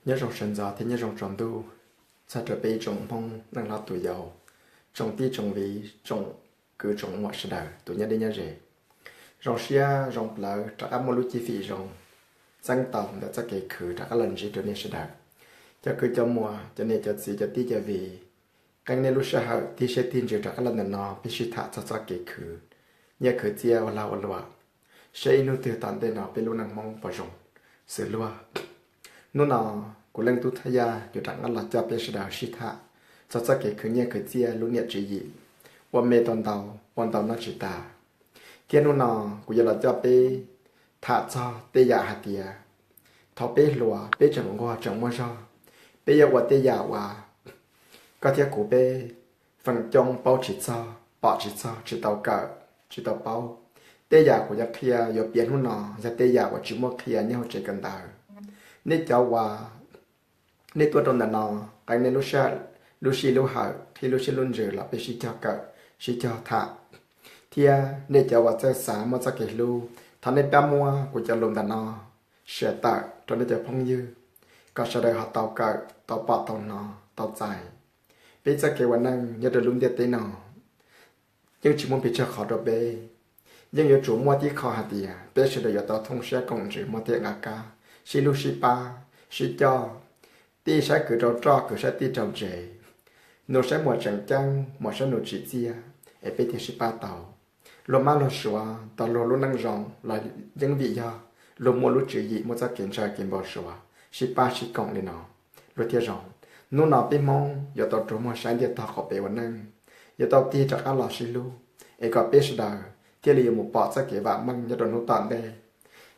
Nyob zoo sawv ntxov thiab nyob zoo tsaus ntuj txog rau peb tsoom Hmoob neej hlob tus yau, tsoom tij tsoom viv, tsoom kwv tsoom muam sawv daws tus nyob deb nyob ze. Zoo siab zoo plawv rov qab muaj lub cib fim zoo txeeb tau ntawm txoj kev khwv rov qab los ntsib rau nej sawv daws. Cov kwv cov muam, cov niam cov txiv, cov tij cov viv, qee nej lub sij hawm tig siab tig ntsws rov qab los ntawm no peb sib tham txog txoj kev khwv nyiaj khwv txiaj ua lag ua luam, saib ib hnub twg tom ntej no peb lub neej Hmoob puas zoo xws luag. Hnub no kuv Leej Tub Thaj Yaj yuav rov qab los coj peb sawv daws sib tham txog txoj kev khwv nyiaj khwv txiaj lub niam tswv yim, ua me tau ntau, ua ntau noj tsis tas. Thiab hnub no kuv yuav los coj peb tham txog tej yam hais tias thaum peb hluas peb tseem nquag tseem muaj zog, peb yuav ua tej yam uas koj thiab kuv peb feem coob paub tsis txog, pom tsis txog, tsis tau kawm, tsis tau paub. Tej yam kuv yuav qhia yuav piav hnub no yog tej yam uas tsis muaj qhia nyob hauv tsev kawm ntawv. Nej cov uas nej tuaj rau ntawm no, qee nej lub sij lub hawm qhib lub siab lub ntsws los peb sib cog kawm, sib cog tham. Thiab nej cov uas txawj xav muaj txoj kev hlub, thov nej pab muab kuv cov lus ntawm no share tawm rau nej cov phooj ywg, kom sawv daws ho tau kawm, tau pom, tau hnov, tau txais. Peb txoj kev ua neej nyob rau lub ntiaj teb no yeej tsis muaj pes tsawg qhov rau peb. Yeej yuav tsum muaj tib qho hais tias peb sawv daws yuav tau thooj siab koom ntsws muaj tej nqa kab, sib hlub sib pab, sib coj, tij saib kwv rau roj, kwv saib tij rau tsev, nus saib muam tseem ceeb, muam saib nus tsim txiaj, es peb thiaj sib pab tau. Luag mab luag suav tau luag lub neej zoo los yeej vim yog luag muaj lub tswv yim, muaj txoj kev ntshaw kev npau suav, sib pab sib koom li no luag thiaj zoo. Hnub no peb Hmoob yuav tau rua muag saib ntiaj tog qaum pem ua neej, yuav tau tig rov qab los sib hlub, es kom peb sawv daws thiaj li yuav mus pom txoj kev vam meej nyob rau hnub tom ntej.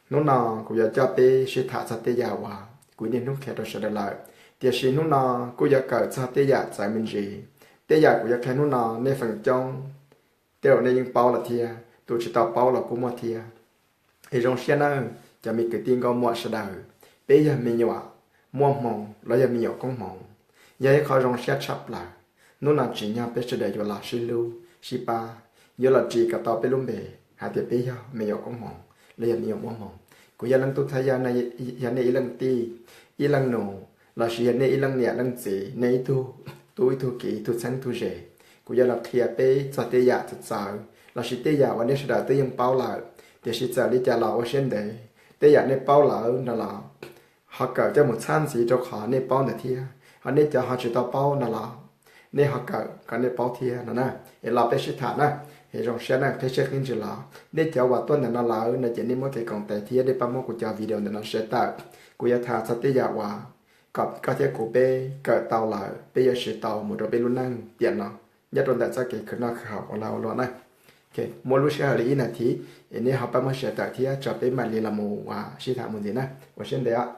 Hnub no kuv yuav coj peb sib tham txog tej yam uas kuv niaj hnub qhia rau sawv daws lawm, tiam sis hnub no kuj yuav kawm txog tej yam txawv me ntsis. Tej yam kuv yuav qhia hnub no nej feem coob tej zaum nej yeej paub lawm thiab, tus tsis tau paub los kuj muaj thiab. Es zoo siab nawb cov me kwv tij nkauj muam sawv daws, peb yog me nyuam muaj hmoo los yog me nyuam koob hmoov, yog ib qho zoo siab tshaj plaws. Hnub no tsim nyog peb sawv daws yuav los sib hlub sib pab, yuav los ris kom tau peb lub npe hais tias peb yog me nyuam koob hmoov los yog me nyuam muaj hmoo. Kuv yog Leej Tub Thaj Yaj, yog nej ib leej tij, ib leej nus, lossis yog nej ib leej niam leej txiv, nej ib tug tub ib tug kiv, ib tug txheeb ib tug ze. Kuv yuav los qhia peb txog tej yam txawv txawv lossis tej yam uas nej sawv daws twb yeej paub lawm, tiam sis txawm li cas los ua siab ntev, tej yam nej paub lawm no los ho kawm coj mus txhab ntxiv rau qhov nej paub ntawd thiab, ho nej cov ho tsis tau paub no los nej ho kawm kom nej paub thiab no na. Es los peb sib tham na, es zoo siab na, qhib siab qhib ntsws los. Nej cov uas tuaj ntawm no lawm no ces nej muab kev koom tes thiab nej pab muab kuv cov video ntawm no share tawm. Kuv yuav tham txog tej yam uas kom koj thiab kuv peb kawm tau lawm peb yuav siv tau mus rau peb lub neej tiam no nyob rau ntawm txoj kev khwv noj khwv haus ua lag ua luam na. Muab lub sij hawm li ib nas this es nej ho pab muab share tawm thiab tso peb mam li los mus ua sib tham mus ntxiv na. Ua siab ntev os.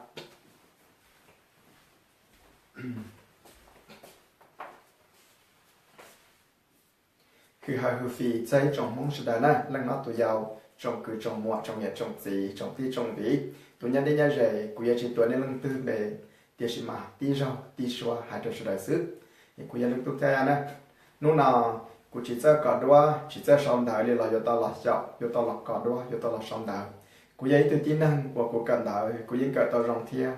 Hwm hawm hwm fim txog ib tsoom Hmoob sawv daws na, leej hlob tus yau, tsoom kwv tsoom muam, tsoom niam tsoom txiv, tsoom tij tsoom viv, tus nyob deb nyob ze, kuv yuav tsis tuav nej leej twg npe, tiam sis mas tib zaug tib suab hais rau sawv daws xwb. Es kuv yog Leej Tub Thaj Yaj na. Hnub no kuv tsis txawj kos duab, tsis txawj sau ntawv li los yuav tau los xyaum, yuav tau los kos duab, yuav tau los sau ntawv. Kuv yog ib tug tib neeg uas kuv kawm ntawv kuv yeej kawm tau zoo thiab,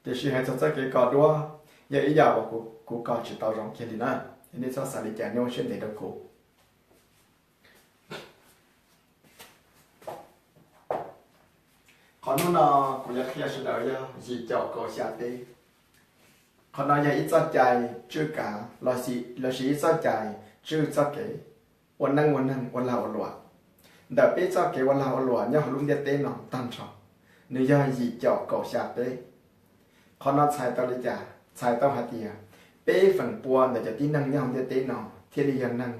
tiam sis hais txog txoj kev kos duab yog ib yam uas kuv kos tsis tau zoo kiag li na. Nej txhob xav li cas, nej ua siab ntev rau kuv. Qhov hnub no kuv yuav qhia sawv daws yog yim caum kaum xya peb. Qhov no yog ib txoj cai tswj kav lossis ib txoj cai tswj txoj kev ua neej ua neeg ua lag ua luam. Ntawm peb txoj kev ua lag ua luam nyob hauv lub ntiaj teb no tag nrho, nws yog yim caum kaum xya peb. Qhov no txhais tau li cas? Txhais tau hais tias peb feem pua ntawm cov tib neeg nyob hauv ntiaj teb no thiaj li yog neeg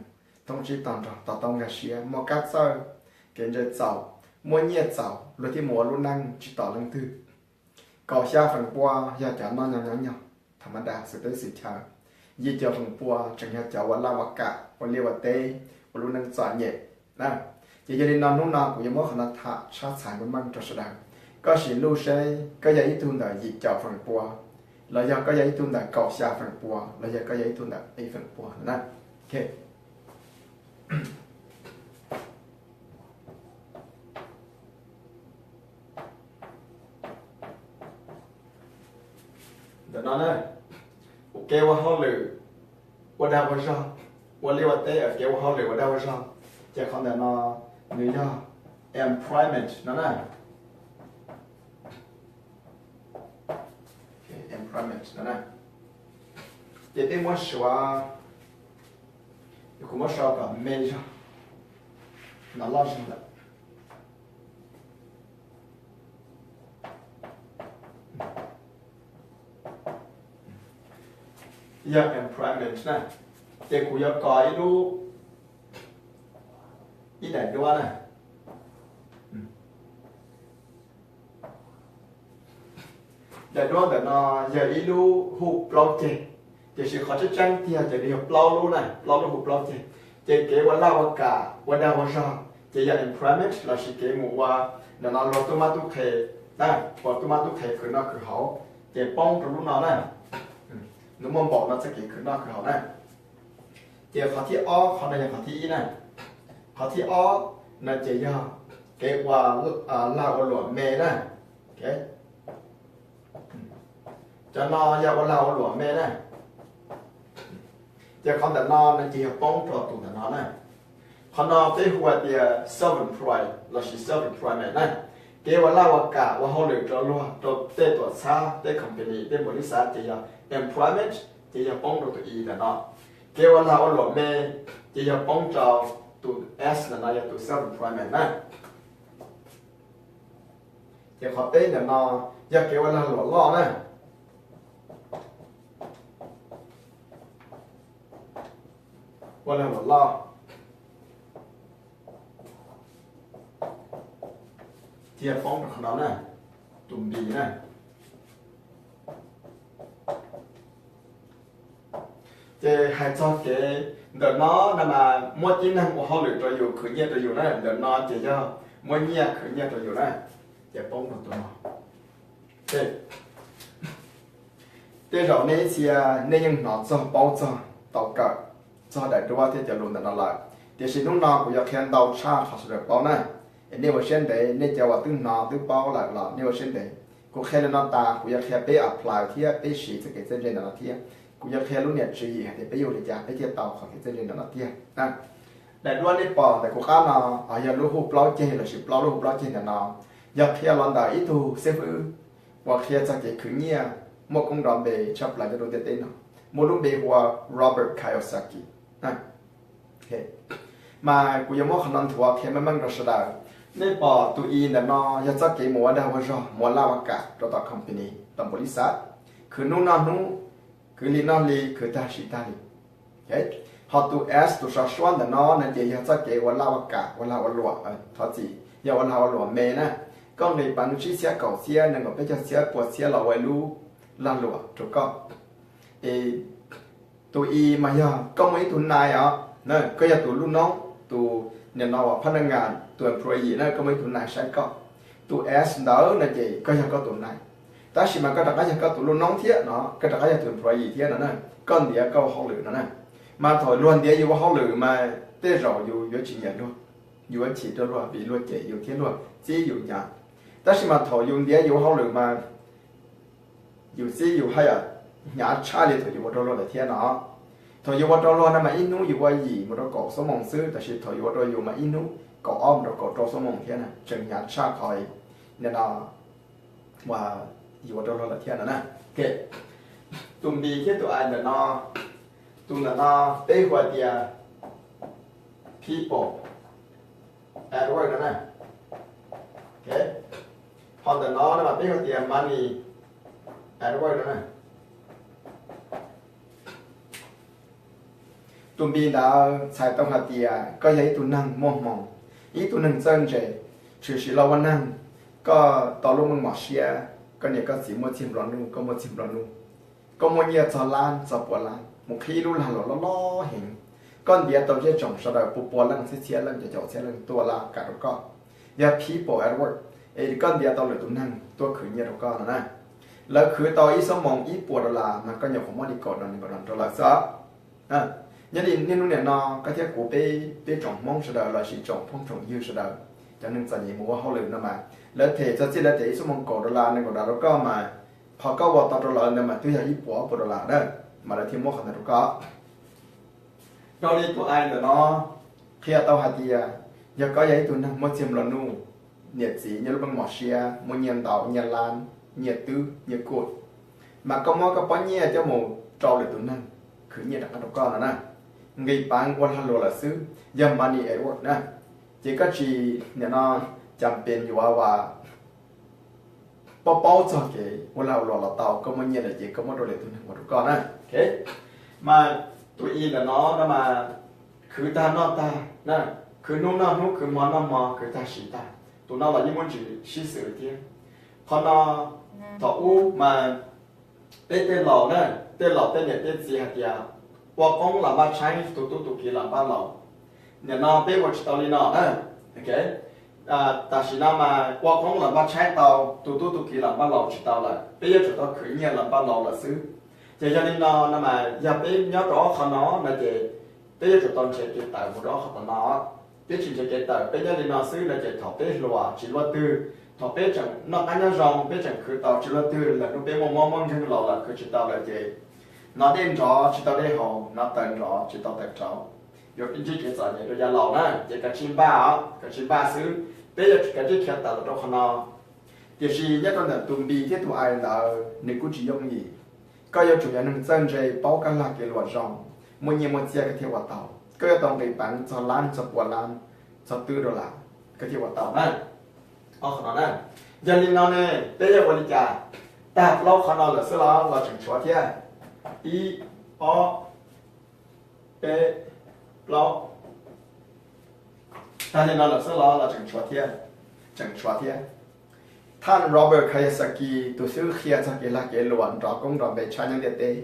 thoob tsib tog nrog to taub nkag siab, muaj kab txawj, kev ntse txaus, muaj nyiaj txaus, luag thiaj mus ua lub neej tsis tom leej twg. Kaum xya feem pua yog cov noj nyob nyob nyog tham ma das xwm teb xwm chaw, yim caum feem pua tseem yog cov ua laj ua kam, ua liaj ua teb, ua lub neej txom nyem na. Ces yog li no hnub no kuv yuav muab qhov no tham tshab txhais meej meej rau sawv daws. Koj sim luj seb koj yog ib tug ntawm yim caum feem pua, los yog koj yog ib tug ntawm kaum xya feem pua, los yog koj yog ib tug ntawm ib feem pua na. Ntawm no na, kev ua hauj lwm ua dag ua zog, ua liaj ua teb, kev ua hauj lwm ua dag ua zog, ces qhov ntawm no nws yog employment no na. Employment no na. Ces peb muab suav, kuv muab sau kom me zog, no loj zog lawm. Yog employment na, ces kuv yuav kos ib lub, ib daim duab na. Daim duab ntawm no yog ib lub hu plaub ceg, tiam sis qhov tseeb tseeb tiag ces nws yog plaub lub na, plaub lub hu plaub ceg. Ces kev ua laj ua kam ua dag ua zog ces yog employment lossis kev mus ua ntawm no luag tub mab tub qhe, ua tub mab tub qhe khwv noj khwv haus, ces poob rau lub no na. Nws muaj npaum no txoj kev khwv noj khwv haus na. Ces qhov thib ob, qhov no yog qhov thib ib na. Qhov thib ob no ces yog kev ua lag ua luam me na. Cov no yog ua lag ua luam me na. Ces qhov ntawm no no ces yog poob rau tus ntawm no na. Qhov no peb hu tias self-employed lossis self-employment na. Kev ua laj ua kam ua hauj lwm rau luag, rau tej tuam txhab, tej company, tej npaum li xav ces yog employment, ces yog poob rau tus i ntawm no. Kev ua lag ua luam me ces yog poob rau tus s ntawm no yog tus self-employment na. Ces qhov peb ntawm no yog kev ua lag luam loj na. Ua lag luam loj. Cia poob rau qhov no na, tus npis na. Ces hais txog kev ntawm no no mas muab tib neeg ua hauj lwm rau yus, khwv nyiaj rau yus na, ntawm no ces yog muab nyiaj khwv nyiaj rau yus na. Ces poob rau tus no. Tej zaum nej ib txhia nej yeej hnov txog paub txog tau kawm txog daim duab thiab cov lus ntawm no lawm, tiam sis hnub no kuv yuav qhia ntau tshaj qhov sawv daws paub na. Es nej ua siab ntev, nej cov uas twb hnov twb paub lawm los nej ua siab ntev. Kuv qhia li no tas kuv yuav qhia peb apply thiab peb siv txoj kev txawj ntse ntawm no thiab. Kuv yuav qhia lub niam tswv yim hais tias peb yuav ua li cas peb thiaj tau qhov kev txawj ntse ntawm no tiag. Daim duab nej pom ntawm kuv qab no yog lub hu plaub ceg lossis plaub lub hu plaub ceg ntawm no, yog qhia los ntawm ib tug xib fwb uas qhia txog kev khwv nyiaj muaj koob nrov npe tshaj plaws nyob rau ntiaj teb no, muaj lub npe hu ua Robert Kiyosaki. Mas kuv yuav muab qhov no nthuav qhia meej meej rau sawv daws. Nej pom tus i ntawm no yog txoj kev mus ua dag ua zog, mus ua laj ua kam rau tom company, tom npaum li xav, khwv hnub noj hnub, khwv hli noj hli, khwv tag hli tag hli. Ho tus s, tus sov suab ntawm no no ces yog txoj kev ua laj ua kam, ua lag ua luam, thov txim, yog ua lag ua luam me na. Koj nqis peev tsib txhiab kaum txhiab nees nkaum peb caug txhiab pua txhiab los ua ib lub lag luam rau koj. Es tus i mas yog koj muaj ib tug nai os, koj yog tus lub noob, tus nim no uas phab naj ngas, tus employee na, koj muaj ib tug nai saib koj. Tus s ntawd no ces koj yog koj tus nai, tab sis mas koj rov qab yog koj tus lub noob thiab no, koj rov qab yog tus employee thiab no na. Koj ntiav koj ua hauj lwm no na. Mas thaum luag ntiav yus ua hauj lwm mas tej zaum yus yuav tsis nyiam luag, yus yuav chim rau luag vim luag cem yus thiab luag txib yus hnyav. Tab sis mas thaum yus ntiav yus ua hauj lwm mas yus txib yus haj yam hnyav tshaj li thaum yus ua rau luag lawm thiab no. Thaum yus ua rau luag no mas ib hnub yus ua yim mus rau kaum xuab moos xwb, tab sis thaum yus ua rau yus mas ib hnub kaum ob mus rau kaum rau xuab moos thiab na, tseem hnyav tshaj qhov nim no uas yus ua rau luag lawm thiab no na. Tus npis thiab tus i ntawm no, tus ntawm no peb hu tias people at work no na. Ho ntawm no no mas peb hu tias money at work no na. Tus npis ntawd txhais tau hais tias koj yog ib tug neeg muaj hmoo, ib tug neeg txawj ntse, tshwm sim los ua neeg, koj tau lub meej mom siab, koj niam koj txiv muaj txiag nplua nuj, koj muaj txiag nplua nuj, koj muaj nyiaj txog lab txog pua lab, mus qhib lub lag luam loj loj heev, koj ntiav tau zej tsoom sawv daws pua pua leej, txhiab txhiab leej, caum caum txhiab leej tuaj laj kam rau koj. Yog people at work, es koj ntiav tau lwm tus neeg tuaj khwv nyiaj rau koj no na. Lawv khwv tau ib xuab moos ib puas dollar mas koj nyuam qhuav muab li kaum dollar, nees nkaum dollar rau lawv xwb. Nyob li niaj hnub nim no koj thiab kuv peb, peb tsoom Hmoob sawv daws lossis tsoom phooj tsoom ywg sawv daws, cov neeg txom nyem mus ua hauj lwm no mas lawv them txog txij lawv them ib xuab moos kaum dollar, nees nkaum dollar rau koj mas qhov koj ua tau rau lawv ntawd mas twb yog ib puas ob puas dollar na, mas lawv thiaj muab qhov ntawd rau koj. Raws li tus ai ntawm no qhia tau hais tias, yog koj yog ib tug neeg muaj txiag nplua nuj, niam txiv nyob lub meej mom siab, muaj nyiaj ntau, nyiaj lab, nyiaj twb, nyiaj kuj, mas koj muab koj pob nyiaj coj mus rau lwm tus neeg khwv nyiaj rov qab rau koj no na, nqis peev ua lag luam lawm xwb, yog money at work na. Ces koj tsis, nim no cas pes yuav ua paub paub txog kev ua lag ua luam los tau, koj muaj nyiaj lawm ces koj muab rau lwm tus neeg ua rau koj na. Mas tus i ntawm no no mas khwv tag noj tag na, khwv hnub noj hnub, khwv hmo noj hmo, khwv tag siv tag. Tus no los yeej muaj ntsis sib xws li thiab. Qhov no thaum ub mas peb tej laus na, tej laus tej niam tej txiv hais tias ua qoob los npaj tshaib, tus tub tus kiv los npaj laus. Nim no peb ua tsis tau li no na. Tam sim no mas ua qoob los npaj tshaib tau, tus tub tus kiv los npaj laus tsis tau lawm, peb yuav tsum tau khwv nyiaj los npaj laus lawm xwb. Ces yog li no no mas yog peb nyob rau ob qho no no ces peb yuav tsum tau nrhiav kev tawm mus rau ob qho tom no. Peb tsis nrhiav kev tawm, peb nyob li no xwb no ces thaum peb hluas tsis luaj twg, thaum peb tseem noj qab nyob zoo peb tseem khwv tau tsis luaj twg, lwm hnub peb muaj mob muaj nkeeg laus lawm khwv tsis tau lawm ces hnov dej nrov tsis tau dej haus, hnov taws nrov tsis tau taws rauv, yuav ntsib kev txom nyem rau yav laus na. Ces kav tsij npaj os, kav tsij npaj xwb, peb yuav kav tsij khiav tawm los rau qhov no. Tiam sis nyob rau ntawm tus B thiab tus I ntawd nws kuj tsis yooj yim. Koj yuav tsum yog neeg txawj ntse, paub kab lag kev luam zoo, muaj nyiaj muaj txiaj koj thiaj ua tau. Koj yuav tau nqis peev txog lab, txog pua lab, txog twb dollar koj thiaj ua tau na. Ob qho no na. Yog li no ne, peb yuav ua li cas? Tag plaub qhov no lawm xwb los los tseem tshuav thiab? Ib, ob, peb, plaub. Tag li no lawm xwb los los tseem tshuav thiab? Tseem tshuav thiab. Thaj Robert Kiyosaki, tus xib hwb qhia txog kev lag kev luam nrov koob nrov npe tshaj nyob ntiaj teb.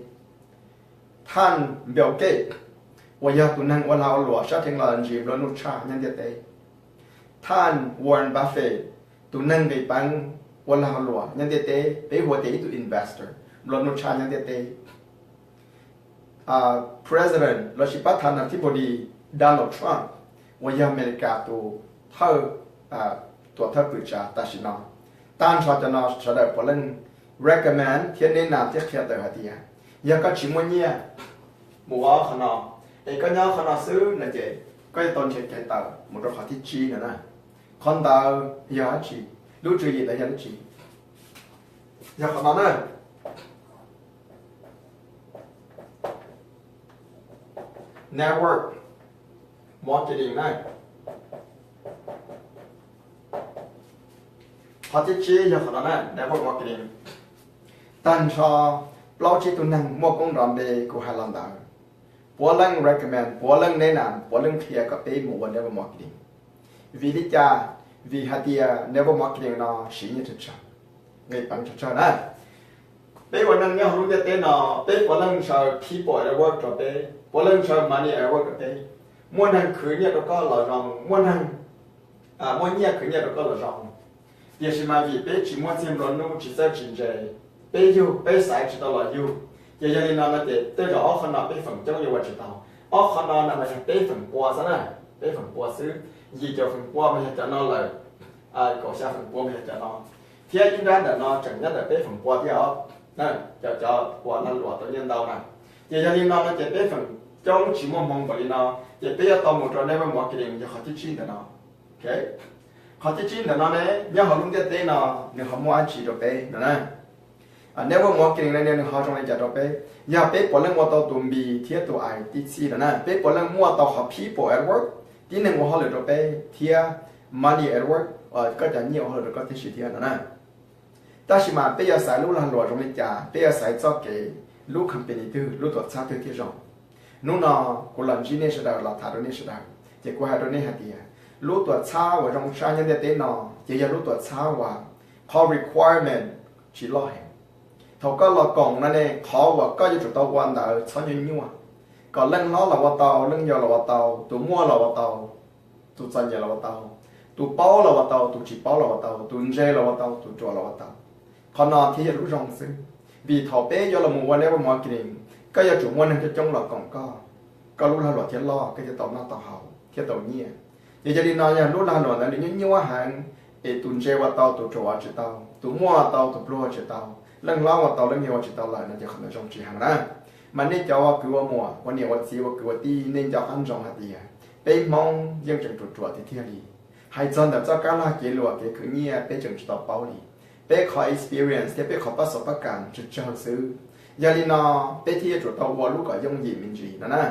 Thaj Bill Gates, uas yog tus neeg ua lag ua luam sab technology nplua nuj tshaj nyob ntiaj teb. Thaj Warren Buffett, tus neeg nqis peev ua lag ua luam nyob ntiaj teb, peb hu tias ib tug investor nplua nuj tshaj nyob ntiaj teb. President lossis pab tha nas thib pus dis Donald Trump, uas yog Amelikas tus thawj, tuam thawj pwm tsav tam sim no. Tag nrho cov no sawv daws puav leej recommend thiab neb nas thiab qhia tawm hais tias yog koj tsis muaj nyiaj mus ua qhov no, es koj nyob qhov no xwb no ces koj yuav tau nrhiav kev tawm mus rau qhov thib tsib no na. Qhov ntawd yog dab tsi? Lub tswv yim ntawd yog dab tsi? Yog qhov no na. Network marketing na. Qhov thib tsib yog qhov no na, network marketing. Tag nrho plaub tsib tug neeg muaj koob nrov npe kuv hais los ntawd, puav leej recommend, puav leej neb nas, puav leej qhia kom peb mus ua network marketing. Vim li cas? Vim hais tias network marketing no siv nyiaj tsawg tsawg, nqis peev tsawg tsawg na. Peb ua neeg nyob hauv lub ntiaj teb no, peb puav leej ntshaw people at work rau peb, puav leej ntshaw money at work rau peb. Muaj neeg khwv nyiaj rau koj los zoo, muaj neeg, muaj nyiaj khwv nyiaj rau koj los zoo. Tiam sis mas vim peb tsis muaj txiag nplua nuj, tsis txawj tsis ntse, peb yug peb xaiv tsis tau los yug. Ces yog li no no ces tej zaum ob qho no peb feem coob yuav ua tsis tau. Ob qho no no mas yog peb feem pua xwb na, peb feem pua xwb. Yim caum feem pua mas yog cov no lawm, kaum xya feem pua mas yog cov no, thiab ib nrab ntawm no tseem nyob ntawm peb feem pua thiab os. Cov, cov uas lag luam tau nyiaj ntau na. Ces yog li no no ces peb feem coob tsis muaj hmoo npaum li no, ces peb yuav tau mus rau network marketing yog qhov thib tsib ntawm no. Qhov thib tsib ntawm no ne, nyob hauv lub ntiaj teb no nws ho muaj dab tsi rau peb no na? Network marketing no nws ho zoo li cas rau peb? Yog peb puav leej ua tau tus B thiab tus I tib txhij no na, peb puav leej muaj tau qhov people at work, tib neeg ua hauj lwm rau peb, thiab money at work, koj cov nyiaj ua hauj lwm rau koj tib si thiab no na. Tab sis mas peb yuav xaiv lub lag luam zoo li cas, peb yuav xaiv txoj kev lub company twg, lub tuam txhab twg thiaj zoo? Hnub no kuv los ntsib nej sawv daws, los tham rau nej sawv daws, ces kuv hais rau nej hais tias lub tuam txhab uas zoo tshaj nyob ntiaj teb no ces yog lub tuam txhab uas qhov requirement tsis loj heev. Thaum koj los koom no ne, qhov uas koj yuav tsum tau ua ntawd txhob nyuaj nyuaj, kom leej hlob los ua tau, leej yau los ua tau, tus muaj los ua tau, tus txom nyem los ua tau, tus paub los ua tau, tus tsis paub los ua tau, tus ntse los ua tau, tus ruam los ua tau. Qhov no thiaj yog lub zoo xwb. Vim thaum peb yuav los mus ua network marketing, koj yuav tsum muaj neeg coob coob los koom koj, koj lub lag luam thiaj loj, koj thiaj tau noj tau haus thiab tau nyiaj. Ces yog li no yog lub lag luam ntawd nws nyuaj nyuaj heev, es tus ntse ua tau, tus ruam ua tsis tau, tus muaj tau, tus pluag ua tsis tau, Leej hlob ua tau, leej yawg ua tsis tau lawm no ces qhov ntawd zoo tsis heev na. Mas nej cov ua kwv ua muam, ua niam ua txiv, ua kwv ua tij, nej nco qab ntsoov hais tias peb Hmoob yeej tseem ruam ruam tiag tiag li. Hais txog ntawm txoj kab lag kev luam kev khwv nyiaj peb tseem tsis tau paub li. Peb qhov experience thiab peb qhov pab xov pab kam tsawg tsawg xwb. Yog li no peb thiaj yuav tsum tau ua lub kom yooj yim me ntsis no na.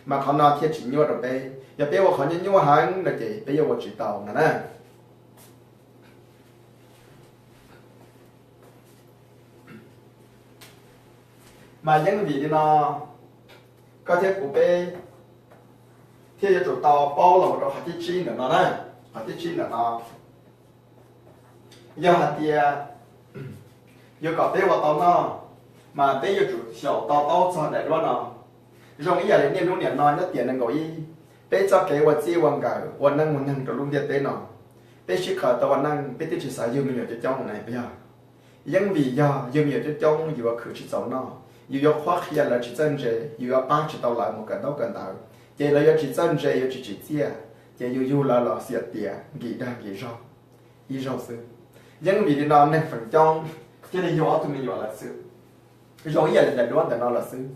Mas qhov no thiaj tsis nyuaj rau peb. Yog peb ua qhov nyuaj nyuaj heev no ces peb yuav ua tsis tau no na. Mas yeej vim li no koj thiab kuv peb thiaj yuav tsum tau paub los mus rau qhov thib tsib ntawm no na. Qhov thib tsib ntawm no yog hais tias yuav kom peb ua tau noj, mas peb yuav tsum xyaum to taub txog daim duab no. Zoo ib yam li niaj hnub niam no nyob tiam nees nkaum ib, peb txoj kev ua txij ua nkawm ua neej ua neeg rau lub ntiaj teb no, peb sib qawm tau ua neej peb twb tsis xav yug me nyuam coob coob na puas yog? Yeej vim yog yug me nyuam coob coob yus yuav khwv tsis txaus noj, yus yuav qhuab qhia lawv tsis txawj ntse, yus yuav pab tsis tau lawv mus kawm ntaub kawm ntawv, ces lawv yuav tsis txawj ntse yuav tsis tsim txiaj, ces yus yug lawv los xiam tias nkim dag nkim zog ib zaug xwb. Yeej vim li no neeg feem coob thiaj li yug ob tug me nyuam lawm xwb. Zoo ib yam li daim duab ntawm no lawm xwb.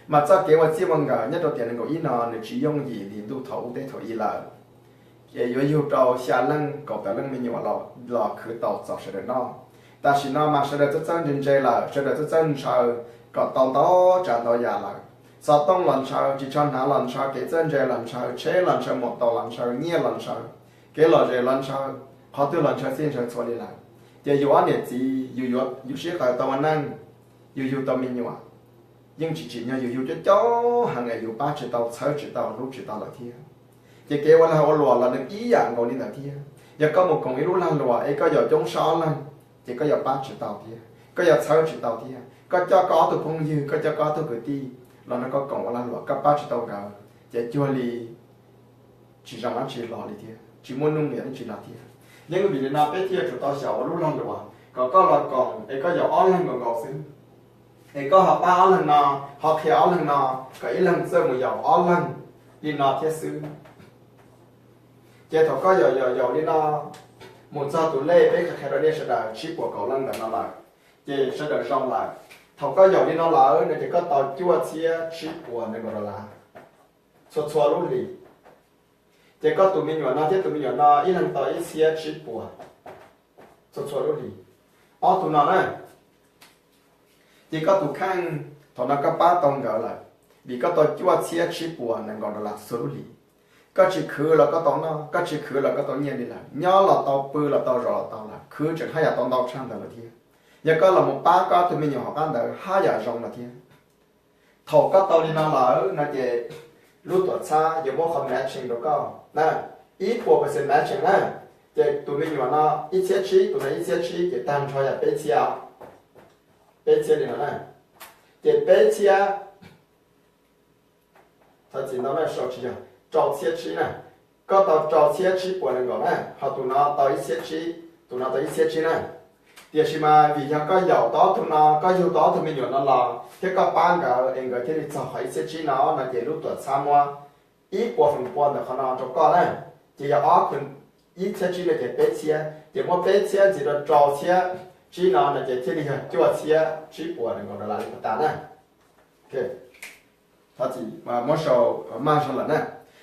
Mas txoj kev ua txij ua nkawm nyob rau tiam nees nkaum ib no nws tsis yooj yim li ntuj thaum ub teb thaum i lawm. Ces yuav yug rau xya leej kaum tawm leej me nyuam los khwv tau txaus sawv daws noj. Tam sim no mas sawv daws txawj txawj ntse ntse lawm, sawv daws txawj txawj ntshaw kom tau ntau tsav ntau yam lawm. Xov tooj los ntshaw, ris tsho hnav los ntshaw, kev txawj ntse los ntshaw, tsheb los ntshaw, mus taus los ntshaw, nyiaj los ntshaw, kev lom zem los ntshaw, qhov twg los ntshaw txhij ntshaw txhua li lawm. Ces yus ob niam txiv yus sib qawm tau ua neej, yus yug tau me nyuam, yeej tsis tsim nyog yus yug coob coob heev es yus pab tsis tau txhawb tsis tau hlub tsis tau lawv thiab. Ces kev ua lag ua luam los nws ib yam nkaus li ntawd thiab. Yog koj mus koom ib lub lag luam es koj yaum coob sab ob leeg, ces koj yuav pab tsis tau thiab, koj yuav txhawb tsis tau thiab. Koj coj koj ob tug phooj ywg, koj coj koj ob tug kwv tij los nrog koj koom ua lag luam, koj pab tsis tau nkawd, ces cuag li tsis zoo dab tsi hlo li thiab, tsis muaj nuj nqis dab tsi los thiab. Yeej vim li no peb thiaj yuav tsum tau xyaum ua lub lag luam kom koj los koom es koj yaum ob leeg nkaus nkaus xwb, es koj ho pab ob leeg no, ho qhia ob leeg no, kom ib leeg txawj mus yaum ob leeg li no thiab xwb. Ces thaum koj yaum yaum yaum li no mus txog tus lej peb qhia qhia rau nej sawv daws tsib puas kaum leej ntawm no lawm, ces sawv daws zoo lawm. Thaum koj yaum li no lawm no ces koj tau cuaj txhiab tsib puas nees nkaum dollar txhua txhua lub hlis. Ces koj tus me nyuam no thiab tus me nyuam no ib leeg tau ib txhiab tsib puas txhua txhua lub hlis, ob tug no na. Ces koj tus kheej, thaum no koj pab tau nkawd lawm, vim koj tau cuaj txhiab tsib puas nees nkaum dollar txhua lub hlis. Koj tsis khwv los koj tau noj, koj tsis khwv los koj tau nyiaj li lawm, nyob los tau, pw los tau, zov los tau lawm, khwv tseem haj yam tau ntau tshaj ntawd lawm thiab. Yog koj los mus pab koj tus me nyuam hauv qab ntawd haj yam zoo lawm thiab. Thaum koj tau li no lawm no ces lub tuam txhab yuav muab qhov matching rau koj na, ib puas percent matching na. Ces tus me nyuam no ib txhiab tsib, tus no ib txhiab tsib, ces tag nrho yog peb txhiab, peb txhiab li no na. Ces peb txhiab, thov txim ntau na, sau tsis yog, rau txhiab tsib na. Koj tau rau txhiab tsib puas nees nkaum na, ho tus no tau ib txhiab tsib, tus no tau ib txhiab tsib na. Tiam sis mas vim yog koj yaum tau ob tug no, koj yug tau ob tug me nyuam no los thiab koj pab nkawd es nkawd thiaj li txog qhov ib txhiab tsib no, no ces lub tuam txhab muab ib puas feem pua ntawm qhov no rau koj na, ces yog ob, ib txhiab tsib no ces peb txhiab, ces muab peb txhiab ntxiv rau rau txhiab tsib no no ces thiaj li yog cuaj txhiab tsib puas nees nkaum dollar li tas na. Thov txim, muab sau maj zog lawm na.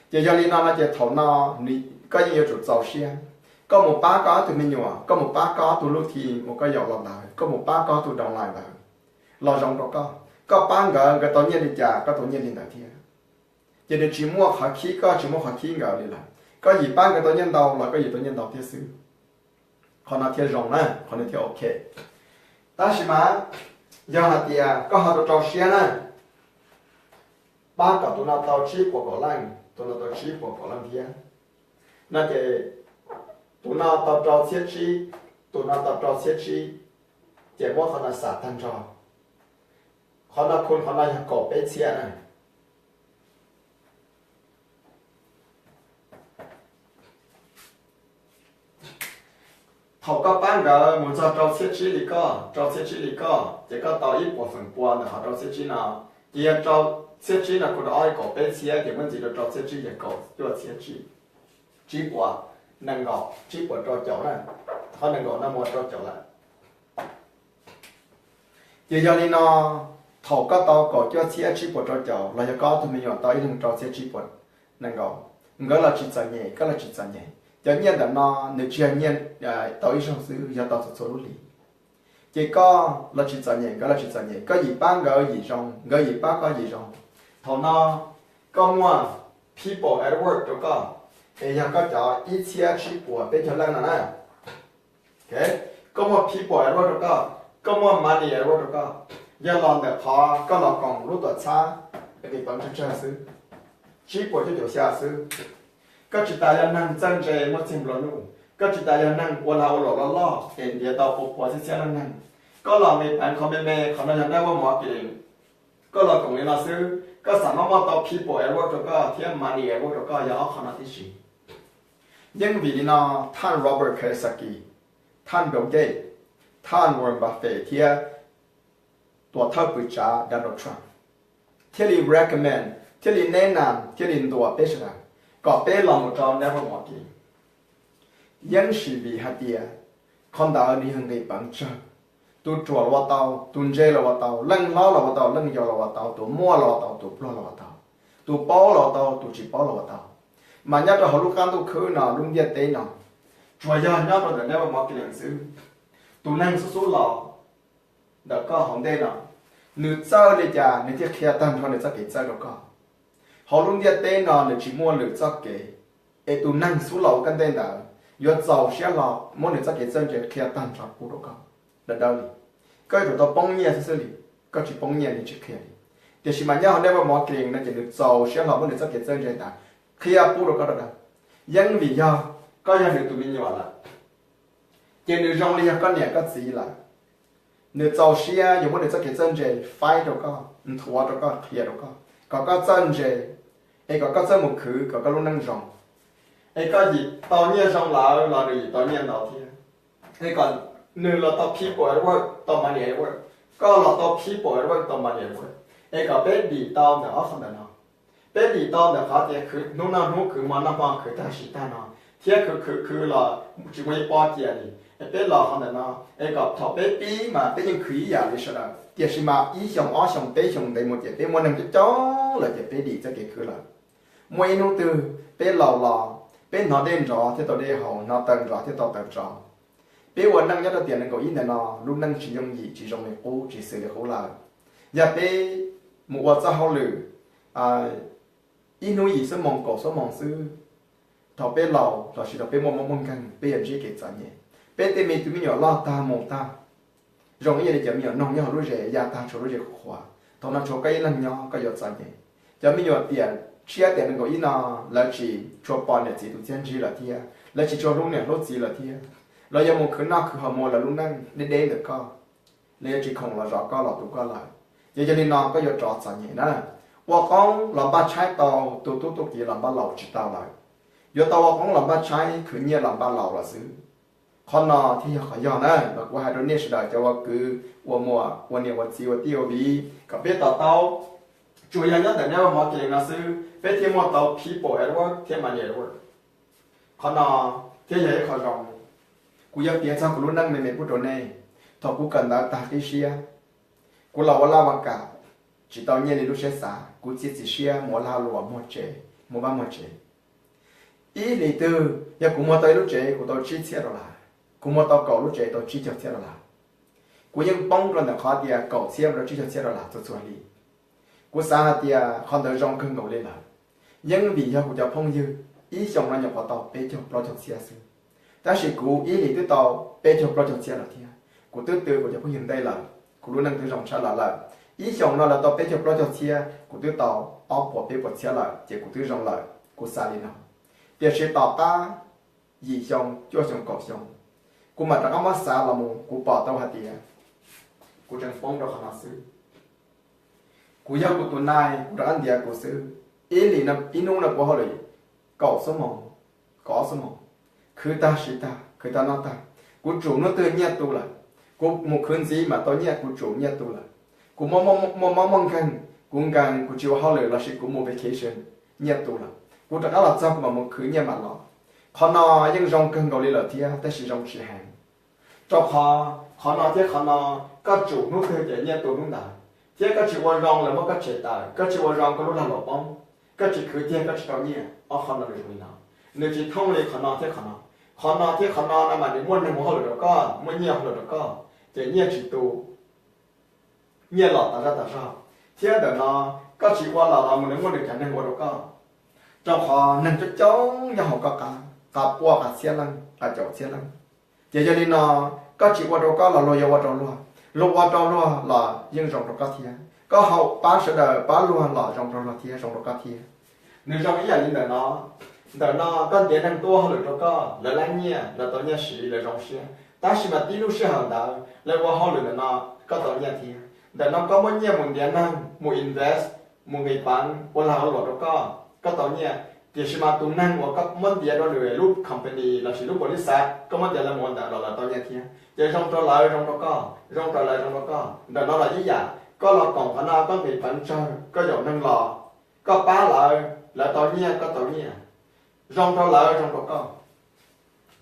Ces yog li no no ces thaum no koj yeej yuav tsum txaus siab. Koj mus pab koj ob tug me nyuam, koj mus pab koj ob tug lub team uas koj yaum los ntawd, koj mus pab koj ob tug downline ntawd los zoo rau koj. Koj pab nkawd, nkawd tau nyiaj li cas koj tau nyiaj li ntawd thiab. Ces nws tsis muaj qhov khib koj, tsis muaj qhov khib nkawd li lawm. Koj yim pab nkawd tau nyiaj ntau los koj yim tau nyiaj ntau thiab xwb. Qhov no thiaj zoo na, qhov no thiaj ok. Tab sis mas yog hais tias koj ho rau rau siab na, pab kom tus no tau tsib puas kaum leej, tus no tau tsib puas kaum leej thiab, no ces tus no tau rau txhiab tsib, tus no tau rau txhiab tsib, ces muab qhov no xam tag nrho. Qhov no khun qhov no yog kaum peb txhiab na. Thaum koj pab nkawd mus txog rau txhiab tsib li koj, rau txhiab tsib li koj, ces koj tau ib puas feem pua ntawm qhov rau txhiab tsib no. Ces yog rau txhiab tsib no khun rau ob kaum peb txhiab, ces muab ntxiv rau rau txhiab tsib yog kaum cuaj txhiab tsib, tsib puas nees nkaum, tsib puas rau caum na. Qhov nees nkaum no mus rau caum lawm. Ces yog li no, thaum koj tau kaum cuaj txhiab tsib puas rau caum los yog koj ob tug me nyuam tau ib leeg rau txhiab tsib puas nees nkaum, nkawd los tsis txom nyem, koj los tsis txom nyem. Cov nyiaj ntawm no nws tsis yog nyiaj tau ib zaug xwb, yog tau txhua txhua lub hlis. Ces koj los tsis txom nyem, nkawd los tsis txom nyem, koj yim pab nkawd yim zoo, nkawd yim pab koj yim zoo. Thaum no koj muaj people at work rau koj, es yog koj cov ib txhiab tsib puas peb caug leej no na. Koj muaj people at work rau koj, koj muaj money at work rau koj. Yog los ntawm qhov koj los koom lub tuam txhab nqis peev tsawg tsawg xwb, tsib puas cuaj caum xya xwb. Koj tsis tas yog neeg txawj ntse muaj txiag nplua nuj, koj tsis tas yog neeg ua lag ua luam loj loj es ntiav tau ua puas txhiab txhiab leej neeg. Koj los nqis peev qhov me me, qhov no yog network marketing. Koj los koom li no xwb, koj xam maj muaj tau people at work rau koj thiab money at work rau koj yog ob qho no tib si. Yeej vim li no, thaj Robert Kiyosaki, thaj Bill Gates, thaj Warren Buffett thiab tuam thawj pwm tsav Donald Trump thiaj li recommend, thiaj li neb nas, thiaj li ntuas peb sawv daws kom peb los mus rau network marketing. Yeej sim vim hais tias qhov ntawd nws yog nqis peev tsawg. Tus ruam los ua tau, tus ntse los ua tau, leej hlob los ua tau, leej yau los ua tau, tus muaj los ua tau, tus pluag los ua tau, tus paub los ua tau, tus tsis paub los ua tau. Mas nyob rau hauv lub qab ntuj khwb no, lub ntiaj teb no, tsuas yog nyob rau ntawm network marketing xwb. Tus neeg xub xub los ntawm koj hauv ntej no, nws txawj li cas nws thiaj qhia tag nrho nws txoj kev txawj rau koj. Hauv lub ntiaj teb no nws tsis muaj lwm txoj kev, es tus neeg xub los ua koj ntej ntawd yuav txaus siab hlo muab nws txoj kev txawj ntse qhia tag nrho pub rau koj. Dav dav li, koj yuav tsum tau poob nyiaj xwb xwb li, koj tsis poob nyiaj nws tsis qhia li. Tiam sis mas nyob hauv network marketing no ces nws txaus siab hlo muab nws txoj kev txawj ntse ntawd qhia pub rau koj dav dav. Yeej vim yog koj yog nws tus me nyuam lawm, ces nws zoo li yog koj niam koj txiv lawm. Nws txaus siab yuav muab nws txoj kev txawj ntse faib rau koj, nthuav rau koj, qhia rau koj, kom koj txawj ntse, es kom koj txawj mus khwv kom koj lub neej zoo. Es koj yim tau nyiaj zoo lawm los nws yim tau nyiaj ntau thiab. Es kom nws los tau people at work, tau money at work, koj los tau people at work, tau money at work. Es kom peb dim tau ntawm ob qho ntawm no. Peb dim tau ntawm qhov tias khwv hnub noj hnub, khwv hmo noj hmo, khwv tag sim tag no, thiab khwv khwv khwv los tsis muaj ib pob cia li. Es peb los qhov ntawm no, es kom thaum peb pib mas peb yeej khwv ib yam li sawv daws, tiam sis mas ib xyoos ob xyoos peb xyoos ntev mus ces peb muaj neeg coob coob lawm ces peb dim txoj kev khwv lawm. Muaj ib hnub twg peb laus los, peb hnov dej nrov thiaj tau dej haus, hnov taws nrov thiaj tau taws tso. Peb ua neej nyob rau tiam nees nkaum ib ntawm no, lub neej tsis yooj yim, tsis zoo li qub, tsis xws li qub lawm. Yog peb mus ua txoj hauj lwm ib hnub yim xuab moos kaum xuab moos xwb, thaum peb laus los sis thaum peb muaj mob muaj nkeeg peb yuav ntsib kev txom nyem. Peb tej me tus me nyuam loj tag mus tag, zoo ib yam li cov me nyuam noog nyob hauv lub zes ya tag tshuav lub zes qhuav qhuav, thaum no tshuav koj ib leeg nyob koj yuav txom nyem. Cov me nyuam tiam tshiab tiam nees nkaum ib no, lawv tsis tshua pom niam txiv tus txiaj ntsig lawm thiab, lawv tsis tshua hlub niam hlub txiv lawm thiab. Lawv yuav mus khwv noj khwv haus mus ua lawv lub neej deb deb ntawm koj, lawv yuav tsis khoom los zov koj los tu koj lawm. Ces yog li no koj yuav rov txom nyem na. Ua qoob los npaj tshaib tau, tu tub tu kiv los npaj laus tsis tau lawm. Yuav tau ua qoob los npaj tshaib, khwv nyiaj los npaj laus lawm xwb. Qhov no thiaj yog qhov yog na, mas kuv hais rau nej sawv daws cov ua kwv ua muam, ua niam ua txiv, ua tij ua viv, kom peb to taub. Tsuas yog nyob ntawm network marketing no xwb peb thiaj muaj tau people at work thiab money at work. Qhov no thiaj yog ib qho zoo. Kuv yuav piav txog kuv lub neej me me pub rau nej. Thaum kuv kawm ntawv tag qib siab, kuv los ua laj ua kam, tsis tau nyiaj li lub siab xav, kuv txiav txim siab mus ua lag luam muag tsev, muag vaj muag tsev. Ib hlis twg yog kuv muag tau ib lub tsev kuv tau tsib txhiab dollar, kuv muag tau kaum lub tsev tau tsib caug txhiab dollar. Kuv yeej poob rau ntawm qhov tias kaum txhiab mus rau tsib caug txhiab dollar txhua txhua hli. Kuv xav hais tias qhov ntawd zoo kawg nkaus li lawm, yeej vim yog kuv cov phooj ywg ib xyoos no nyuam qhuav tau peb caug plaub caug txhiab xwb. Tab sis kuv ib hlis twb tau peb caug plaub caug txhiab lawm thiab. Kuv twb twv kuv cov phooj ywg ntej lawm, kuv lub neej twb zoo tshaj lawv lawm. Ib xyoos no lawv tau peb caug plaub caug txhiab, kuv twb tau ob puas peb puas txhiab lawm ces kuv twb zoo lawm, kuv xav li no. Tiam sis tom qab yim xyoo, cuaj xyoo, kaum xyoo, kuv mam rov qab muab xav los mus kuv pom tau hais tias kuv tseem poob rau qhov no xwb. Kuv yog kuv tus nai, kuv rov qab ntiav kuv xwb. Ib hlis no, ib hnub no kuv hauj lwm kaum xuab moos, kaum ob xuab moos, khwv tag siv tag, khwv tag noj tag, kuv tsum hnub twg nyiaj tu lawm. Kuv mus khwv ntxiv mam tau nyiaj, kuv tsum nyiaj tu lawm. Kuv muaj mob muaj nkeeg, kuv nkees kuv tsis ua hauj lwm los sis kuv mus vacation, nyiaj tu lawm. Kuv rov qab los txog kuv mam mus khwv nyiaj mam los. Qhov no yeej zoo kawg nkaus li lawm thiab tab sis zoo tsis heev. Rau qhov, qhov no thiab qhov no, koj tsum hnub twg ces nyiaj tu hnub ntawd, thiab koj tsis ua zoo lawv muab koj tshem tawm, koj tsis ua zoo koj lub lag luam poob, koj tsis khwv tiag koj tsis tau nyiaj, ob qhov no nws zoo li no. Nws tsis thooj li qhov no thiab qhov no. Qhov no thiab qhov no no mas nws muaj neeg ua hauj lwm rau koj, muaj nyiaj ua hauj lwm rau koj, ces nyiaj tsis tu, nyiaj los tas zaj tas zog. Thiab ntawm no, koj tsis ua los los mus nws muaj nws cov neeg ua rau koj. Rau qhov neeg coob coob nyob hauv koj qab, qas pua qas txhiab leej, qas caum txhiab leej. Ces yog li no, koj tsis ua rau koj los luag yuav ua rau luag, luag ua rau luag los yeej zoo rau koj thiab. Koj haum pab sawv daws pab luag los zoo rau luag thiab zoo rau koj thiab. Nws zoo ib yam li ntawm no. Ntawm no koj ntiav neeg tuaj ua hauj lwm rau koj, lawv lab nyiaj, lawv tau nyiaj siv, lawv zoo siab, tab sis mas tib lub sij hawm ntawd lawv ua hauj lwm ntawm no, koj tau nyiaj thiab. Ntawm no koj muaj nyiaj mus ntiav neeg, mus invest, mus nqis peev ua lag ua luam rau koj, koj tau nyiaj. Tiam sis mas tus neeg uas koj muab ntiav rau nws lub company lossis lub npaum li xav koj muab ntiav lawv mus ua ntawd los lawv tau nyiaj thiab. Ces zoo rau lawv zoo rau koj, zoo rau lawv zoo rau koj. Ntawm no los ib yam, koj los koom qhov no koj nqis peev tsawg, koj yaum neeg los, koj pab lawv, lawv tau nyiaj koj tau nyiaj, zoo rau lawv zoo rau koj.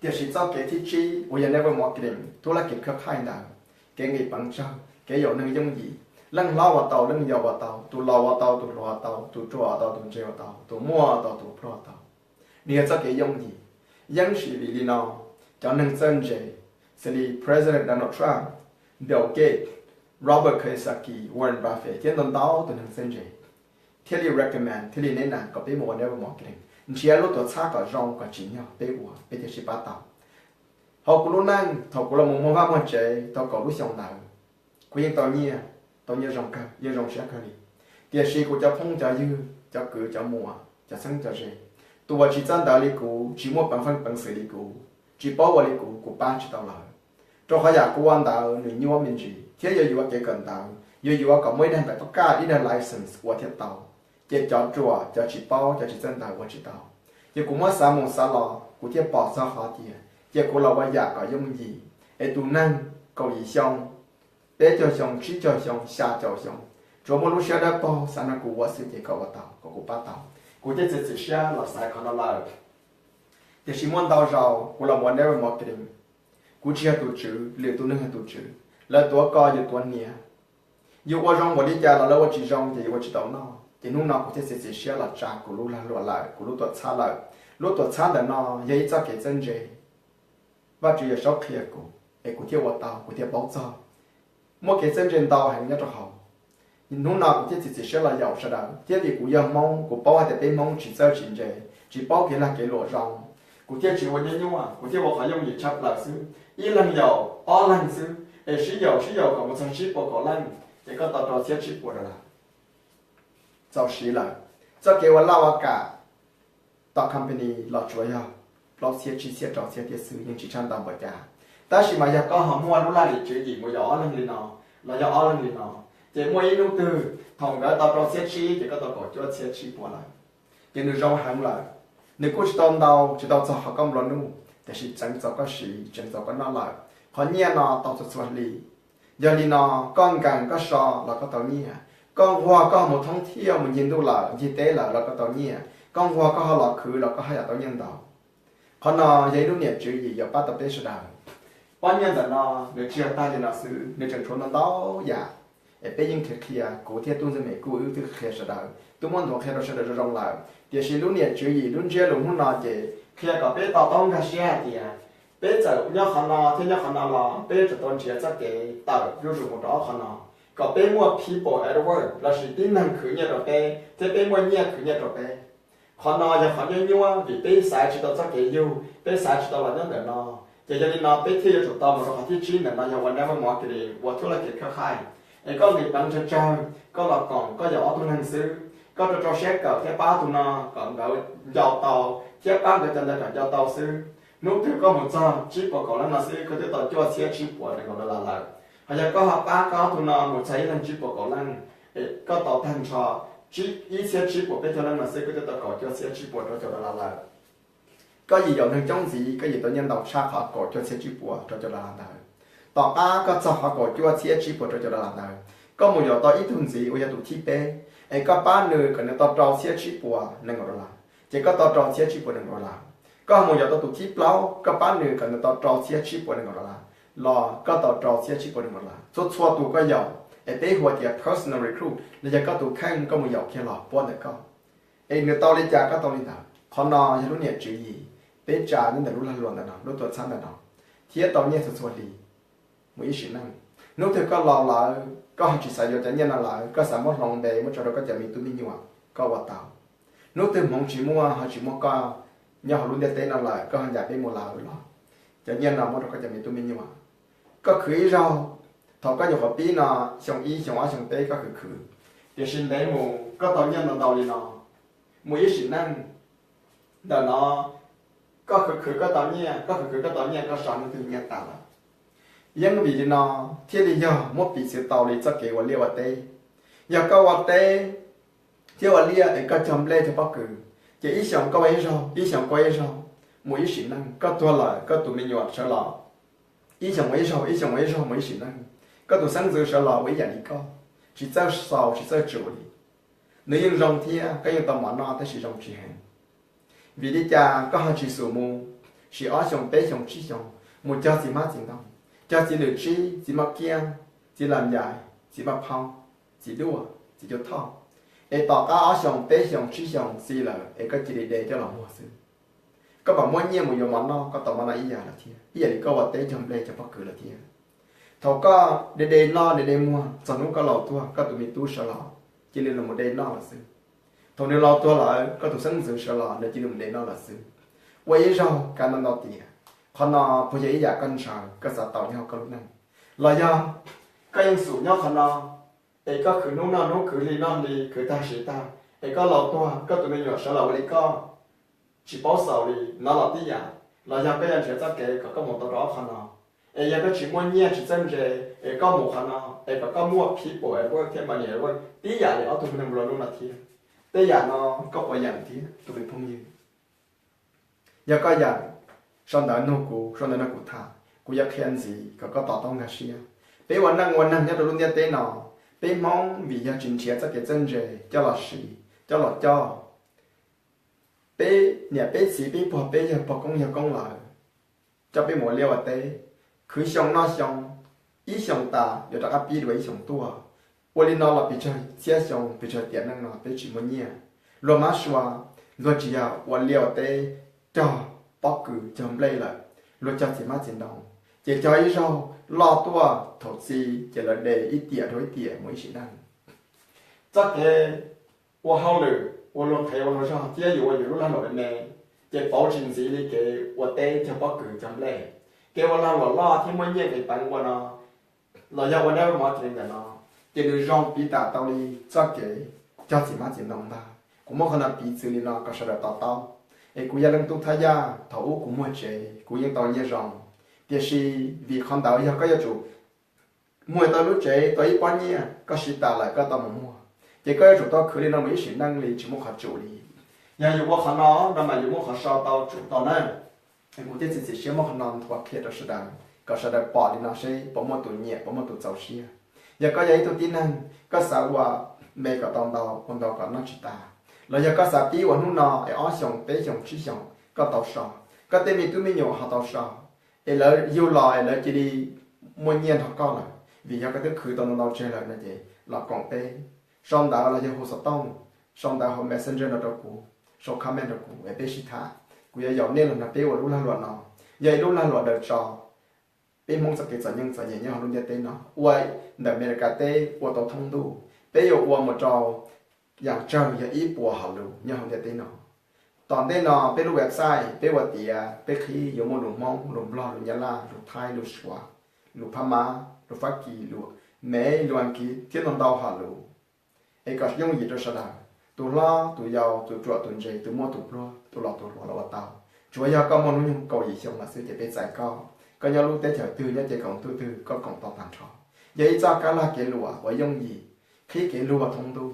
Tiam sis txoj kev thib tsib uas yog network marketing, tub laj kev khab khaij ntawd, kev nqis peev tsawg, kev yaum neeg yooj yim, leej hlob ua tau, leej yau ua tau, tus laus ua tau, tus hluas ua tau, tus ruam ua tau, tus ntse ua tau, tus muaj ua tau, tus pluag ua tau. Nws yog txoj kev yooj yim. Yeeb sim vim li no, cov neeg txawj ntse, xws li President Donald Trump, Bill Gates, Robert Kiyosaki, Warren Buffett thiab ntau ntau tus neeg txawj ntse thiaj li recommend, thiaj li nes nas kom peb mus ua network marketing, nrhiav lub tuam txhab kom zoo kom tsim nyog peb ua peb thiaj sib pab tau. Hauv kuv lub neej thaum kuv los mus muag vaj muag tsev tau kaum lub xyoo ntawd, kuv yeej tau nyiaj, tau nyiaj zoo kawg, yeej zoo siab kawg li. Tiam sis kuv cov phooj cov ywg, cov kwv cov muam, cov txheeb cov ze, tus uas tsis txawj ntawv li kuv, tsis muaj peev feej peev xwm li kuv, tsis paub ua li kuv, kuv pab tsis tau lawv. Rau qhov yam kuv ua ntawd nws nyuaj me ntsis thiab yuav yuav kev kawm ntawv, yuav yuav kom muaj ib daim npav pab kaj, ib daim license ua thiaj tau. Ces cov ruam, cov tsis paub, cov tsis txawj ntawv ua tsis tau. Ces kuv muab xav mus xav los kuv thiaj pom txog qhov tias cia kuv los ua yam kom yooj yim, es tus neeg kaum yim xyoo, peb caug xyoo, tsib caug xyoo, xya caum xyoo, tsuas muaj lub siab dawb paug xav nrog kuv ua xwb ces kom ua tau, kom kuv pab tau. Kuv thiaj txiav txim siab los xaiv qhov no lawm. Tiam sis muaj ntau zaus kuv los ua network marketing, kuv tsis yog tus tswv, lwm tus neeg yog tus tswv, lawv tuav koj yus tuav hniav. Yus ua zoo npaum li cas los lawv ua tsis zoo ces yus ua tsis tau noj. Ces hnub no kuv thiaj txiav txim siab los tsa kuv lub lag luam lawm, kuv lub tuam txhab lawm. Lub tuam txhab ntawm no yog ib txoj kev txawj ntse, Vajtswv yawm saub qhia kuv es kuv thiaj ua tau, kuv thiaj paub txog. Muaj kev txawj ntse ntau heev nyob rau hauv. Hnub no kuv thiaj txiav txim siab los yaum sawv daws, thiab vim kuv yog Hmoob, kuv paub hais tias peb Hmoob tsis txawj tsis ntse, tsis paub kev lag kev luam zoo, kuv thiaj tsis ua nyuaj nyuaj, kuv thiaj ua qhov yooj yim tshaj plaws xwb. Ib leeg yaum ob leeg xwb, es sib yaum sib yaum kom mus txog tsib puas kaum leej, ces koj tau rau txhiab tsib puas dollar. Txaus siv lawm. Txoj kev ua laj ua kam tom company los tsuav yog plaub txhiab tsib txhiab rau txhiab tiam xwb, yeej tsis tshaj ntau npaum cas. Tab sis mas yog koj ho muaj lub laj lim tswv yim mus yaum ob leeg li no, los yog ob leeg li no, ces muaj ib hnub twg thaum nkawd tau rau txhiab tsib ces koj tau kaum cuaj txhiab tsib puas lawm. Ces nws zoo heev lawm. Nws kuj tsis tau ntau, tsis tau txog qhov koj nplua nuj, tiam sis tseev txaus koj siv, tseev txaus koj noj lawm. Qhov nyiaj no tau txhua txhua hli. Yog li no, koj nkees koj so los koj tau nyiaj, koj nquag koj ho mus thoob thiaj mus ncig ntuj lawm ncig teb lawm los koj tau nyiaj, koj nquag koj ho los khwv los koj haj yam tau nyiaj ntau. Qhov no yog ib lub niam tswv yim yuav pab tau peb sawv daws. Pob nyiaj ntawm no nws tsis yog tag li no xwb, nws tseem tshuav ntau ntau yam, es peb yeej qhia qhia, kuv thiab tub ntxawg Mem Kuj wb twb qhia sawv daws, twb muab nthuav qhia rau sawv daws zoo zoo lawm. Tiam sis lub niam tswv yim lub ntsiab lus hnub no ces qhia kom peb to taub nkag siab hais tias peb txawm nyob qhov no thiab nyob qhov no los peb yuav tsum tau nrhiav txoj kev tawm zuj zus mus rau ob qhov no, kom peb muaj people at work lossis tib neeg khwv nyiaj rau peb thiab peb muaj nyiaj khwv nyiaj rau peb. Qhov no yog qhov nyuaj nyuaj vim peb xav tsis tau txoj kev yug, peb xav tsis tau los nyob ntawm no. Ces yog li no peb thiaj yuav tsum tau mus rau qhov thib tsib ntawm no yog ua network marketing, ua tub laj kev khab khaij. Es koj nqis peev tsawg tsawg, koj los koom koj yaum ob tug neeg xwb, koj rau rau siab kawm thiab pab ob tug no kom nkawd nco tau, thiab pab nkawd cov ntawd kom nco tau xwb. Hnub twg koj mus txog tsib puas kaum leej no xwb koj twb tau cuaj txhiab tsib puas nees nkaum dollar lawm. Ho yog koj ho pab koj ob tug no mus txog ib leeg tsib puas kaum leej, es koj tau tag nrho ib txhiab tsib puas peb caug leej no xwb koj twb tau kaum cuaj txhiab tsib puas rau caum dollar lawm. Koj yim yaum neeg coob ntxiv koj yim tau nyiaj ntau tshaj qhov kaum cuaj txhiab tsib puas rau caum dollar ntawd. Tom qab koj txog qhov kaum cuaj txhiab tsib puas rau caum dollar ntawd, koj mus yaum tau ib tug ntxiv uas yog tus thib peb, es koj pab nws kom nws tau rau txhiab tsib puas nees nkaum dollar, ces koj tau rau txhiab tsib puas nees nkaum dollar. Koj mus yaum tau tus thib plaub, koj pab nws kom nws tau rau txhiab tsib puas nees nkaum dollar, los koj tau rau txhiab tsib puas nees nkaum dollar. Txhua txhua tus koj yaum, es peb hu tias personal recruit los yog koj tus kheej koj mus yaum kiag los puab ntawm koj. Es nws tau li cas koj tau li ntawd. Qhov no yog lub niam tswv yim peb tsa nyob ntawm lub lag luam ntawm no, lub tuam txhab ntawm no, thiab tau nyiaj txhua txhua hli mus ib sim neej. Hnub twg koj laus lawm, koj ho tsis xav yuav cov nyiaj no lawm, koj xav muab hloov npe muab tso rau koj cov me tub me nyuam, koj ua tau. Hnub twg hmoov tsis muaj ho tsis muaj koj nyob hauv lub ntiaj teb no lawm, koj ho ncaim peb mus lawm los cov nyiaj no muab rau koj cov me tub me nyuam. Koj khwv ib zaug, thaum koj nyuam qhuav pib no, xyoo ib xyoo ob xyoo peb koj khwv khwv, tiam sis ntev mus koj tau nyiaj ntau ntau li no mus ib sim neej. Ntawm no koj khwv khwv koj tau nyiaj, koj khwv khwv koj tau nyiaj, koj so hnub twg nyiaj tas lawm. Yeej vim li no thiaj li yog muab piv txwv tau li txoj kev ua liaj ua teb. Yog koj ua teb thiab ua liaj es koj cog nplej cog pob kws, ces ib xyoos koj ua ib zaug, ib xyoos koj ua ib zaug, mus ib sim neej koj tuag lawm koj tus me nyuam sawv los, ib xyoos ua ib zaug, ib xyoos ua ib zaug mus ib sim neej, koj tus xeeb ntxwv sawv los ua ib yam li koj, tsis txawj xaus tsis txawj tsum li. Nws yeej zoo thiab koj yeej tau mov noj tab sis zoo tsis heev. Vim li cas koj ho tsis xum mus sim ob xyoos peb xyoos tsib xyoos mus cog txiv hmab txiv ntoo, cog txiv lwm tsib, txiv maj kiab, txiv lam yais, txiv maj phaub, txiv duaj, txiv cuab thoj, es tom qab ob xyoos peb xyoos tsib xyoos txi lawm es koj cia li de coj los muag xwb. Koj mam muab nyiaj mus yuav mov noj, koj tau mov noj ib yam lawm thiab, ib yam li koj ua teb cog nplej cog pob kws lawm thiab. Thaum koj de de noj de de muag txog hnub koj laus tuag koj tus me tub sawv los cia li los de noj lawm xwb. Thaum nws laus tuag lawm koj tus xeeb ntxwv sawv los nws cia li mus de noj lawm xwb. Ua ib zaug kav ntau ntau tiam. Qhov no puas yog ib yam koj ntshaw koj xav tau nyob hauv koj lub neej? Los yog koj yeej xum nyob qhov no, es koj khwv hnub noj hnub, khwv hli noj hli, khwv tag sim tag, es koj laus tuag koj tus me nyuam sawv los ua li koj tsis paub xaus li no los tib yam. Los yog koj yuav nrhiav txoj kev kom koj mus tau rau ob qho no, es yog koj tsis muaj nyiaj tsis txawj ntse, es koj mus qhov no es kom koj muaj people at work thiab money at work tib yam li ob tug me neeg Nplog lub no thiab. Tej yam no koj puas yeem thiab tus me phooj ywg? Yog koj yeem, sau ntawv nug kuv, sau ntawv nug kuv tham, kuv yuav qhia ntxiv kom koj to taub nkag siab. Peb ua neej ua neeg nyob rau lub ntiaj teb no, peb Hmoob vim yog tsis nrhiav txoj kev txawj ntse coj los siv, coj los coj, peb niam peb txiv peb pog peb yawg pog koob yawg koob lawm coj peb mus ua liaj ua teb, khwv xyoo noj xyoo, ib xyoos tas yuav rov qab pib dua ib xyoos tuaj. Ua li no los pes tsawg txhiab xyoo pes tsawg tiam neej no peb tsis muaj nyiaj. Luag mab sua, luag tsis yog ua liaj ua teb, cog pob kws cog nplej lawm, luag cog txiv hmab txiv ntoo, ces cog ib zaug loj tuaj thaum txi ces lawv de ib tiam dhau ib tiam mus ib sim neej. Txoj kev ua hauj lwm ua luag qhev ua luag zog thiab yus ua yus lub lag luam me me, ces pauv tsis ntxiv li kev ua teb cog pob kws cog nplej. Kev ua lag luam loj thiab muaj nyiaj nqis peev ua no, los yog ua dab mov tis li ntawm no, ces nws zoo piv tam tau li txoj kev cog txiv hmab txiv ntoo ntag. Kuv muab qhov no piv txwv li no kom sawv daws to taub, es kuv yog leej tub thab yaj, thaum ub kuv muag tsev kuv yeej tau nyiaj zoo, tiam sis vim qhov ntawd yog koj yuav tsum muag tau lub tsev tau ib pob nyiaj, koj siv tas lawm koj tau mus muag, ces koj yuav tsum tau khwv li no mus ib sim neej li tsis muaj qhov tsum li. Yog yus ua qhov no no mas yus muaj qhov sau tau tsum tau na. Kuv thiaj txiav txim siab muab qhov no nthuav qhia rau sawv daws kom sawv daws pom li no seb puas muaj tus nyiam puas muaj tus txaus siab. Yog koj yog ib tug tib neeg koj xav ua me kom tau ntau, ua ntau kom noj tsis tas, los yog koj xav pib ua hnub no es ob xyoos peb xyoos tsib xyoos koj tau so, koj tej me tub me nyuam ho tau so, es lawv yug los es lawv cia li muaj nyiaj nrog koj lawm, vim yog koj twb khwv tau ntau ntau tseg lawm no ces los koom peb. Sau ntawv los yog hu xov tooj, sau ntawv hauv Messenger no rau kuv, sau comment rau kuv es peb sib tham. Kuv yuav yaum nej los nrog peb ua lub lag luam no. Yog ib lub lag luam daws tso peb Hmoob txoj kev txom nyem txom nyem nyob hauv lub ntiaj teb no, ua ntawm Amelikas teb ua tau thoob ntuj, peb yuav ua mus rau yam tsawg yog ib puas hauv lus nyob hauv ntiaj teb no. Tom ntej no peb lub website peb ua tiav peb qhib yuav muaj lus Hmoob, lus Nplog, lus Nyab Laj, lus Thaib, lus Suav, lus Phab Mab, lus Fab Kis, lus Mev, lus Askiv thiab ntau ntau hauv lus. Es kom yooj yim rau sawv daws, tus hlob tus yau, tus ruam tus ntse, tus muaj tus pluag, tus laus tus hluas los ua tau. Tsuav yog koj muaj hnub nyoog kaum yim xyoo lawm xwb ces peb txais koj. Koj nyob lub teb chaws twg nyob ces koom ntuj twg koj koom tau tag nrho. Yog ib txoj kab lag kev luam uas yooj yim, qhib kev luag thoob ntuj.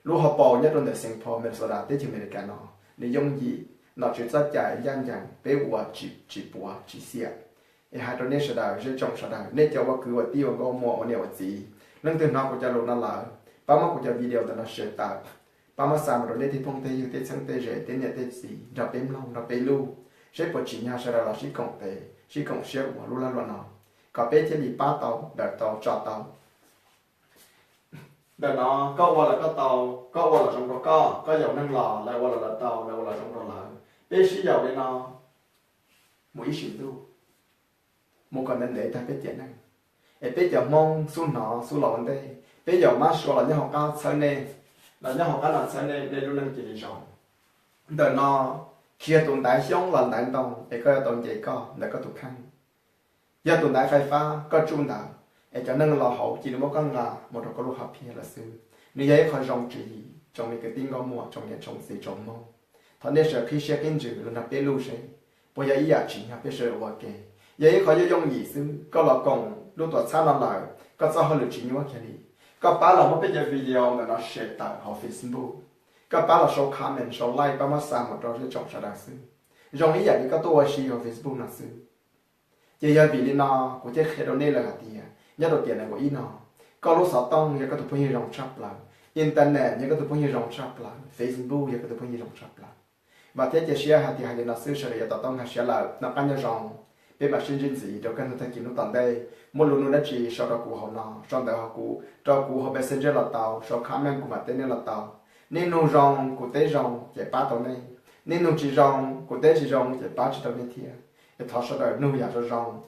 Lub hauv paus nyob rau ntawm Saint Paul, Minnesota teb chaws Amelikas no, nws yooj yim, nom tswv txoj cai ncaj ncees, peb ua tsis puav tsis xiam. Es hais rau nej sawv daws zej tsoom sawv daws, nej cov ua kwv ua tij ua nkauj muam ua niam ua txiv, leej twg hnov kuv cov lus no lawm, pab muab kuv cov video ntawm no share tawm, pab muab xa mus rau nej tej phooj tej ywg tej txheeb tej ze tej niam tej txiv nrog peb mloog nrog peb luj, seb puas tsim nyog sawv daws los sib koom tes sib koom siab ua lub lag luam no. kom peb thiaj li pab tau, daws tau, tso tau. Ntawm no koj ua los koj tau, koj ua los zoo rau koj, koj yaum neeg los lawv ua los lawv tau, lawv ua los zoo rau lawv. Peb sib yaum li no mus ib sim ntuj, mus kom ntev ntev tag peb tiam neej, es peb cov Hmoob xub hnov xub los ua ntej, peb yaum mab sua los nyob hauv qab txhawb nej, los nyob hauv qab no txhawb nej, nej lub neej cia li zoo. Ntawm no, tsis yog tus ntaiv xyoob los ntaiv ntoo es koj yuav tau nce koj ntawm koj tus kheej. Yog tus ntaiv fais fab koj tsuj ntawd es cov neeg los hauv cia li muab koj nqa mus rau koj lub hom phiaj lawm xwb. Nws yog ib qho zoo tswv yim tsoom me kwv tij nkauj muam, tsoom niam tsoom txiv tsoom Hmoob. Thov nej sawv qhib siab qhib ntsws los nrog peb luj seb puas yog ib yam tsim nyog peb sawv daws ua ke. Yog ib qho yooj yooj yim xwb, koj los koom lub tuam txhab no lawm koj txoj hauj lwm tsis nyuaj kiag li. Koj pab los muab peb cov video ntawm no share tawm hauv Facebook, koj pab los sau comment sau like pab muab xa mus rau zej tsoom sawv daws xwb. Zoo ib yam li koj tuaj ua si hauv Facebook no xwb. Ces yog vim li no kuv thiaj qhia rau nej lawm hais tias nyob rau tiam nees nkaum ib no, koj lub xov tooj yog koj tus phooj ywg zoo tshaj plaws, internet yog koj tus phooj ywg zoo tshaj plaws, Facebook yog koj tus phooj ywg zoo tshaj plaws. Vam thiab cia siab hais tias hais li no xwb sawv daws yuav to taub nkag siab lawm. Noj qab nyob zoo, peb mam sib ntsib ntxiv rau kaj ntug tag kis hnub tom ntej. Muaj lus nug dab tsi sau rau kuv hauv no, sau ntawv hauv kuv, rau kuv hauv Messenger los tau, sau comment kuv mam teb nej los tau. Nej nug zoo kuv teb zoo ces pab tau nej, nej nug tsis zoo kuv teb tsis zoo ces pab tsis tau nej thiab. Es thov sawv daws nug yam zoo zoo,